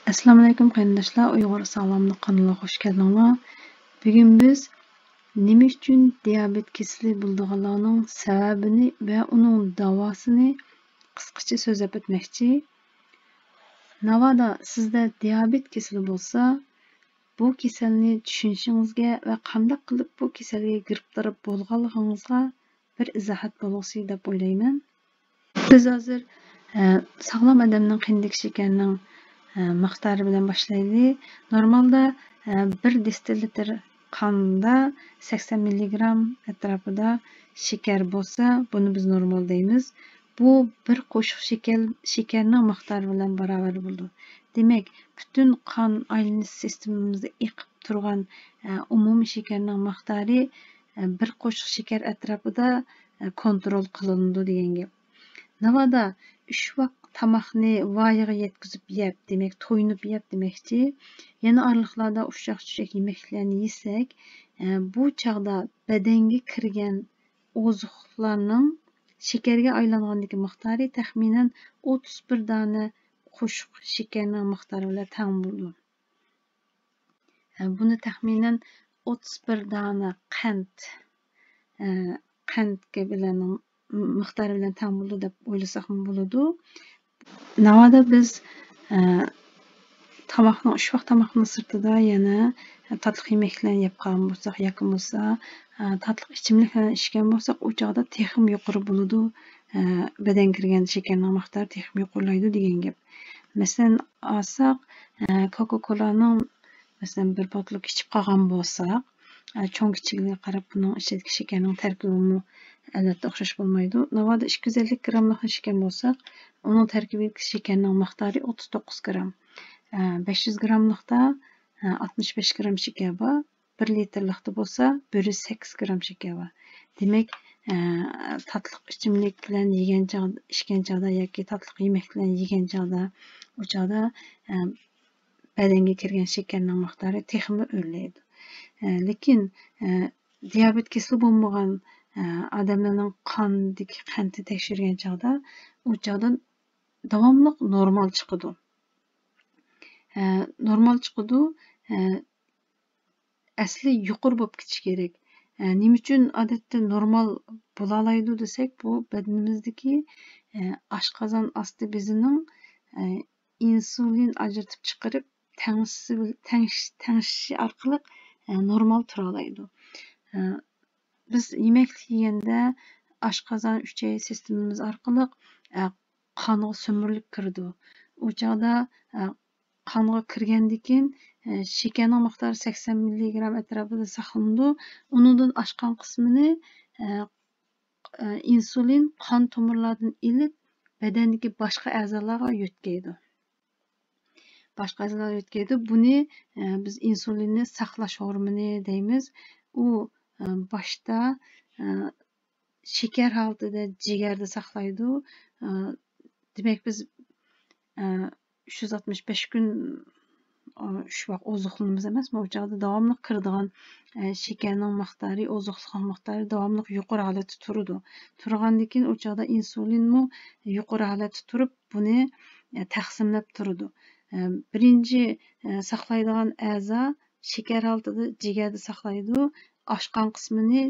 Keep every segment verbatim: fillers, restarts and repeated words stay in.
ئەسسالامۇئەلەيكۇم قېرىنداشلار، ئۇيغۇر ساغلاملىق قانىلىغا خۇش كەلدىڭلار. بۈگۈن بىز نېمە ئۈچۈن دىيابېت كېسىلى بولىدىغانلارنىڭ سەۋەبىنى ۋە ئۇنىڭ داۋاسىنى قىسقىچە سۆزلەپ ئۆتمەكچى. ناۋادا سىزدە دىيابېت كېسىلى بولسا، بۇ كېسەلنى چۈشىنىشىڭىزگە ۋە قانداق قىلىپ بۇ كېسەلگە گىرىپتار بولغانلىقىڭىزغا بىر ئىزاھات بولغۇسى دەپ ئويلايمەن. بىز ھازىر، ئە، ساغلام ئادەمنىڭ قېنىدىكى شېكەرنىڭ، ئە، مىقدارى بىلەن باشلايلى. نورمالدا، ئە، بىر دېسىتىلىتىر قاندا سەكسەن مىللىگرام ئەتراپىدا شېكەر بولسا، بۇنى بىز نورمال دەيمىز. بۇ بىر قوشۇق شېكەر، شېكەرنىڭ مىقدارى بىلەن باراۋەر بولىدۇ. دېمەك، پۈتۈن قان ئايلىنىش سىستېمىمىزدا ئېقىپ تۇرغان، ئە، ئومۇمىي شېكەرنىڭ مىقدارى، ئە، بىر قوشۇق شېكەر ئەتراپىدا، ئە، كونترول قىلىنىدۇ دېگەن گەپ. ناۋادا ئۈچ ۋاق تاماقنى ۋايىغا يەتكۈزۈپ يەپ، دېمەك، تويۇنۇپ يەپ دېمەكچى، يەنە ئارىلىقلاردا ئۇششاق-چۈششەك يېمەكلىكلەرنى يېسەك، ئە، بۇ چاغدا بەدەنگە كىرگەن ئوزۇقلۇقلارنىڭ شېكەرگە ئايلانغاندىكى مىقدارى تەخمىنەن ئوتتۇز بىر دانە قوشۇق شېكەرنىڭ مىقدارى بىلەن تەڭ بولىدۇ. ئە، بۇنى تەخمىنەن ئوتتۇز بىر دانە قەنت، ئە، قەنتكە بىلەن، مىقدارى بىلەن تەڭ بولىدۇ دەپ ئويلىساقمۇ بولىدۇ. ناۋادا بىز، ئە، تاماقنىڭ، ئۈچ ۋاق تاماقنىڭ سىرتىدا يەنە تاتلىق يېمەكلىكلەرنى يەپ قالغان بولساق ياكى بولسا، ئە، تاتلىق ئىچىملىكلەرنى ئىچكەن بولساق، ئۇ چاغدا تېخىمۇ يۇقىرى بولىدۇ، ئە، بەدەنگە كىرگەن شېكەرنىڭ مىقدارى تېخىمۇ يۇقىرىلايدۇ دېگەن گەپ. مەسىلەن ئالساق، ئە، كوكا كولانىڭ، مەسىلەن، بىر بوتۇلكا ئىچىپ قالغان بولساق، ئە، چوڭ كىچىكلىكىگە قاراپ بۇنىڭ ئىچىدىكى شېكەرنىڭ تەركىبىمۇ ئەلۋەتتە ئوخشاش بولمايدۇ. ناۋادا ئىككى يۈز ئەللىك گراملىقنى ئىچكەن بولساق، ئۇنىڭ تەركىبىدىكى شېكەرنىڭ مىقدارى ئوتتۇز توققۇز گرام. ئە، بەش يۈز گراملىقتا، ئە، ئاتمىش بەش گرام شېكەر بار. بىر لىتىرلىقتا بولسا بىر يۈز سەككىز گرام شېكەر بار. دېمەك، ئە، تاتلىق ئىچىملىك بىلەن يېگەن چاغ-، ئىچكەن چاغدا ياكى تاتلىق يېمەك بىلەن يېگەن چاغدا، ئۇ چاغدا، ئە، بەدەنگە كىرگەن شېكەرنىڭ مىقدارى تېخىمۇ ئۆرلەيدۇ. ئە، لېكىن، ئە، دىيابېت كېسىلى بولمىغان، ئە، ئادەملەرنىڭ قاندىكى قەنتىنى تەكشۈرگەن چاغدا، ئۇ چاغدا داۋاملىق نورمال چىقىدۇ. ئە، نورمال چىقىدۇ. ئە، ئەسلى يۇقىرى بولۇپ كېتىشى كېرەك. ئە، نېمە ئۈچۈن ئادەتتە نورمال بولالايدۇ دېسەك، بۇ بەدىنىمىزدىكى، ئە، ئاشقازان ئاستى بېزىنىڭ، ئە، ئىنسۇلىن ئاجرىتىپ چىقىرىپ، تەڭشىشى بىل-، تەڭشىش-، تەڭشىشى ئارقىلىق، ئە، نورمال تۇرالايدۇ. ئە، بىز يېمەكلىك يېگەندە ئاشقازان، ئۈچەي سىستېمىمىز ئارقىلىق، ئە، قانغا سۈمۈرۈلۈپ كىرىدۇ. ئۇ چاغدا، ئە، قانغا كىرگەندىن كېيىن، ئە، شېكەرنىڭ مىقدارى سەكسەن مىللىگرام ئەتراپىدا ساقلىنىدۇ. ئۇنىڭدىن ئاشقان قىسمىنى، ئە، ئە، ئىنسۇلىن قان تومۇرلاردىن ئېلىپ، بەدەندىكى باشقا ئەزالارغا يۆتكەيدۇ. باشقا ئەزالارغا يۆتكەيدۇ. بۇنى، ئە، بىز ئىنسۇلىننى ساقلاش ھورمۇنى دەيمىز. ئۇ، ئە، باشتا، ئە، شېكەر ھالىتىدە جىگەردە ساقلايدۇ. ئە، دېمەك، بىز، ئە، ئۈچ يۈز ئاتمىش بەش كۈن، ئە، ئۈچ ۋاق ئوزۇقلىنىمىز ئەمەسمۇ؟ ئۇ چاغدا داۋاملىق كىرىدىغان، ئە، شېكەرنىڭ مىقدارى، ئوزۇقلۇقنىڭ مىقدارى داۋاملىق يۇقىرى ھالەتتە تۇرىدۇ. تۇرغاندىن كېيىن ئۇ چاغدا ئىنسۇلىنمۇ يۇقىرى ھالەتتە تۇرۇپ، بۇنى، ئە، تەقسىملەپ تۇرىدۇ. ئە، بىرىنچى، ئە، ساقلايدىغان ئەزا شېكەر ھالىتىدە جىگەردە ساقلايدۇ، ئاشقان قىسمىنى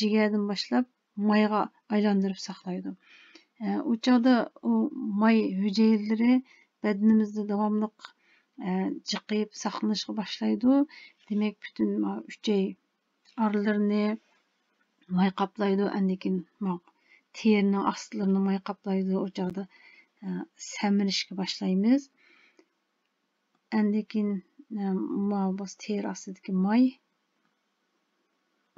جىگەردىن باشلاپ مايغا ئايلاندۇرۇپ ساقلايدۇ. ئە، ئۇ چاغدا ئۇ ماي ھۈجەيرىلىرى بەدىنىمىزدە داۋاملىق، ئە، جىقىيىپ ساقلىنىشقا باشلايدۇ. دېمەك، پۈتۈن ما ئۈچەي ئارىلىرىنى ماي قاپلايدۇ، ئاندىن كېيىن ما تېرىنىڭ ئاستىلىرىنى ماي قاپلايدۇ. ئۇ چاغدا، ئە، سەمرىشكە باشلايمىز. ئاندىن كېيىن، ئە، ماۋۇ بولسا تېرە ئاستىدىكى ماي.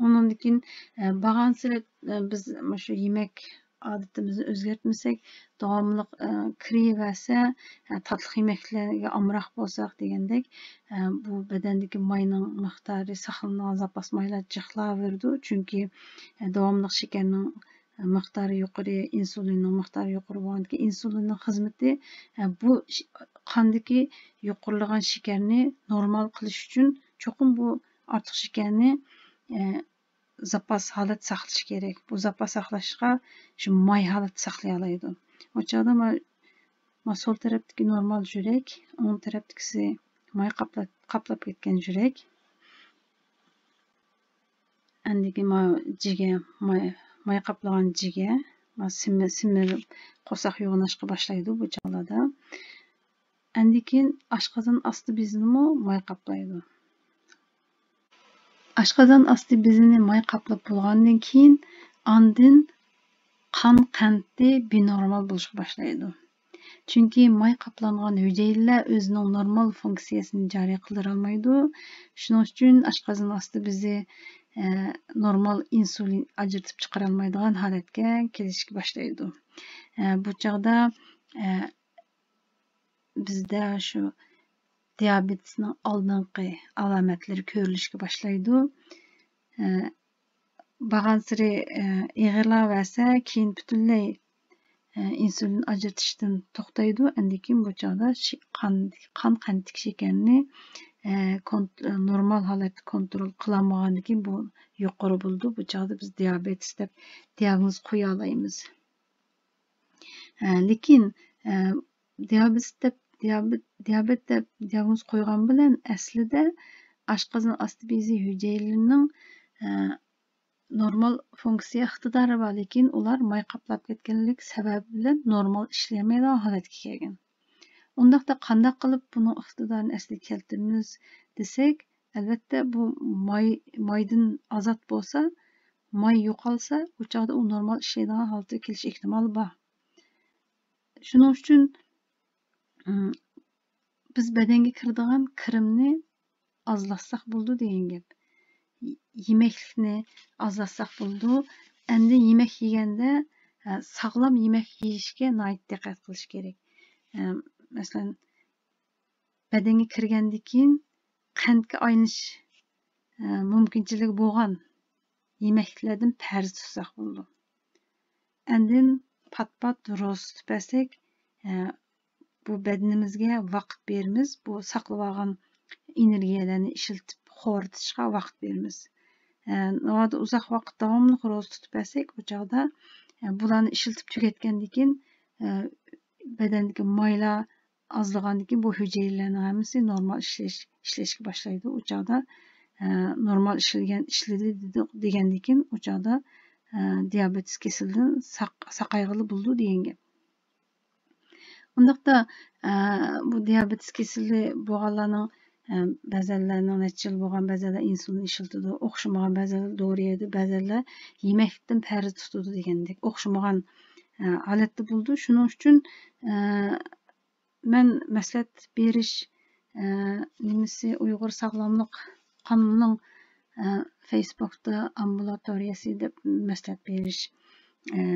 ئۇنىڭدىن كېيىن، ئە، بارغانسېرى، ئە، بىز مۇشۇ يېمەك ئادىتىمىزنى ئۆزگەرتمىسەك، داۋاملىق، ئە، كىرىۋەرسە، ئە، تاتلىق يېمەكلەرگە ئامراق بولساق دېگەندەك، ئە، بۇ بەدەندىكى ماينىڭ مىقدارى، ساقلىنىدىغان زاپاس مايلار جىقلاۋېرىدۇ. چۈنكى، ئە، داۋاملىق شېكەرنىڭ مىقدارى يۇقىرى، ئىنسۇلىننىڭ مىقدارى يۇقىرى بولغاندىكىن، ئىنسۇلىننىڭ خىزمىتى، ئە، بۇ ش-، قاندىكى يۇقىرىلىغان شېكەرنى نورمال قىلىش ئۈچۈن چوقۇم بۇ ئارتۇق شېكەرنى، ئە، زاپاس ھالەتتە ساقلىشى كېرەك. بۇ زاپاس ساقلاشقا شۇ ماي ھالەتتە ساقلىيالايدۇ. ئۇ چاغدا ما-، ما سول تەرەپتىكى نورمال يۈرەك، ئوڭ تەرەپتىكىسى ماي قاپلاپ، قاپلاپ كەتكەن يۈرەك. ئەندىكى ما جىگە، ماي، ماي قاپلىغان جىگە، ما سىمى-، سىمىرىپ قورساق يوغىناشقا باشلايدۇ بۇ چاغلاردا. ئەندىكىن ئاشقازان ئاستى بېزىنىمۇ ماي قاپلايدۇ. ئاشقازان ئاستى بېزىنى ماي قاپلاپ بولغاندىن كېيىن، ئاندىن قان قەنتى بىنورمال بولۇشقا باشلايدۇ. چۈنكى ماي قاپلانغان ھۈجەيرىلەر ئۆزىنىڭ نورمال فۇنكسىيەسىنى جارى قىلدۇرالمايدۇ. شۇنىڭ ئۈچۈن ئاشقازان ئاستى بېزى، ئە، نورمال ئىنسۇلىن ئاجرىتىپ چىقىرالمايدىغان ھالەتكە كېلىشكە باشلايدۇ. ئە، بۇ چاغدا، ئە، بىزدە شۇ دىيابېتىسنىڭ ئالدىنقى ئالامەتلىرى كۆرۈلۈشكە باشلايدۇ. ئە، بارغانسېرى، ئە، ئېغىرلاۋەرسە، كېيىن پۈتۈنلەي، ئە، ئىنسۇلىن ئاجرىتىشتىن توختايدۇ. ئاندىن كېيىن بۇ چاغدا شې-، قان، قان قەنتىدىكى شېكەرنى، ئە، كونت-، نورمال ھالەتتە كونترول قىلالمىغاندىن كېيىن بۇ يۇقىرى بولىدۇ. بۇ چاغدا بىز دىيابېتىس دەپ دىياگنوز قويالايمىز. ئە، لېكىن، ئە، دىيابېت دەپ، دىيابېت، دىيابېت دەپ دىياگنوز قويغان بىلەن ئەسلىدە ئاشقازان ئاستى بېزى ھۈجەيرىلىرىنىڭ، ئە، نورمال فۇنكسىيە ئىقتىدارى بار، لېكىن ئۇلار ماي قاپلاپ كەتكەنلىك سەۋەبى بىلەن نورمال ئىشلىيەلمەيدىغان ھالەتكە كەلگەن. ئۇنداقتا قانداق قىلىپ بۇنىڭ ئىقتىدارىنى ئەسلىگە كەلتۈرىمىز دېسەك، ئەلۋەتتە بۇ ماي، مايدىن ئازاد بولسا، ماي يوقالسا، ئۇ چاغدا ئۇ نورمال ئىشلەيدىغان ھالىتىگە كېلىش ئېھتىمالى بار. شۇنىڭ ئۈچۈن، ئىم، بىز بەدەنگە كىرىدىغان كىرىمنى ئازلاتساق بولىدۇ دېگەن گەپ. ي-، يېمەكلىكنى ئازلاتساق بولىدۇ. ئەمدى يېمەك يېگەندە، ئە، ساغلام يېمەك يېيىشكە ناھايىتى دىققەت قىلىش كېرەك. ئە، مەسىلەن، بەدەنگە كىرگەندىن كېيىن قەنتكە ئايلىنىش، ئە، مۇمكىنچىلىكى بولغان يېمەكلىكلەردىن پەرز تۇتساق بولىدۇ. ئاندىن پات-پات روزا تۇتۇپ بەرسەك، ئە، بۇ بەدىنىمىزگە ۋاقىت بېرىمىز، بۇ ساقلىۋالغان ئېنېرگىيەلەرنى ئىشلىتىپ خورىتىشقا ۋاقىت بېرىمىز. ئە، ناۋادا ئۇزاق ۋاقىت داۋاملىق روزا تۇتۇپ بەرسەك، ئۇ چاغدا، ئە، بۇلارنى ئىشلىتىپ تۈگەتكەندىن كېيىن، ئە، بەدەندىكى مايلار ئازلىغاندىن كېيىن بۇ ھۈجەيرىلەرنىڭ ھەممىسى نورمال ئىشلەش، ئىشلەشكە باشلايدۇ. ئۇ چاغدا، ئە، نورمال ئىشلىگەن، ئىشلىدى دېدۇق، دېگەندىن كېيىن ئۇ چاغدا، ئە، دىيابېتىس كېسىلىدىن ساق-، ساقايغىلى بولىدۇ دېگەن گەپ. ئۇنداقتا، ئە، بۇ دىيابېتىس كېسىلى بولغانلارنىڭ، ئە، بەزەنلەرنىڭ نەچچە يىل بولغان، بەزەنلەر ئىنسۇلىن ئىشلىتىدۇ، ئوخشىمىغان، بەزەنلەر دورا يەيدۇ، بەزەنلەر يېمەكلىكتىن پەرز تۇتىدۇ دېگەندەك ئوخشىمىغان، ئە، ھالەتتە بولىدۇ. شۇنىڭ ئۈچۈن، ئە، مەن مەسلىھەت بېرىش، ئە، نېمىسى، ئۇيغۇر ساغلاملىق قانىلىنىڭ، ئە، فېيسبۇكتا ئامبۇلاتورىيەسى دەپ مەسلىھەت بېرىش، ئە،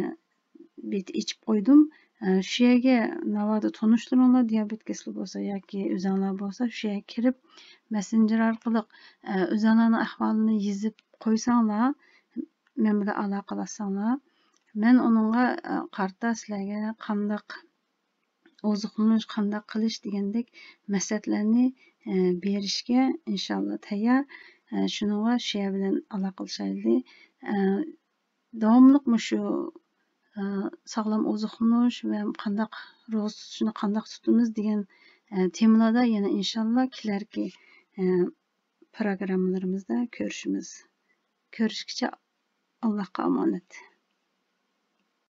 بېتى ئېچىپ قويدۇم. ئە، شۇ يەرگە ناۋادا تونۇشلىرىڭلار دىيابېت كېسىلى بولسا ياكى ئۆزۈڭلار بولسا، شۇ يەرگە كىرىپ، مەسسېنجېر ئارقىلىق، ئە، ئۆزۈڭلارنىڭ ئەھۋالىنى يېزىپ قويساڭلار، مەن بىلەن ئالاقىلاشساڭلار، مەن ئۇنىڭغا، ئە، قارىتا سىلەرگە قانداق ئوزۇقلىنىش، قانداق قىلىش دېگەندەك مەسلىھەتلەرنى، ئە، بېرىشكە ئىنشاللا تەييار. ئە، شۇنىڭغا شۇ يەر بىلەن ئالاقىلىشايلى. ئە، داۋاملىق مۇشۇ، ئە، ساغلام ئوزۇقلىنىش ۋە قانداق روزا تۇتۇشنى قانداق تۇتىمىز دېگەن، ئە، تېمىلاردا يەنە ئىنشاللا كېلەركى، ئە، پروگراممىلىرىمىزدا كۆرۈشىمىز. كۆرۈشكىچە ئاللاھقا ئامانەت.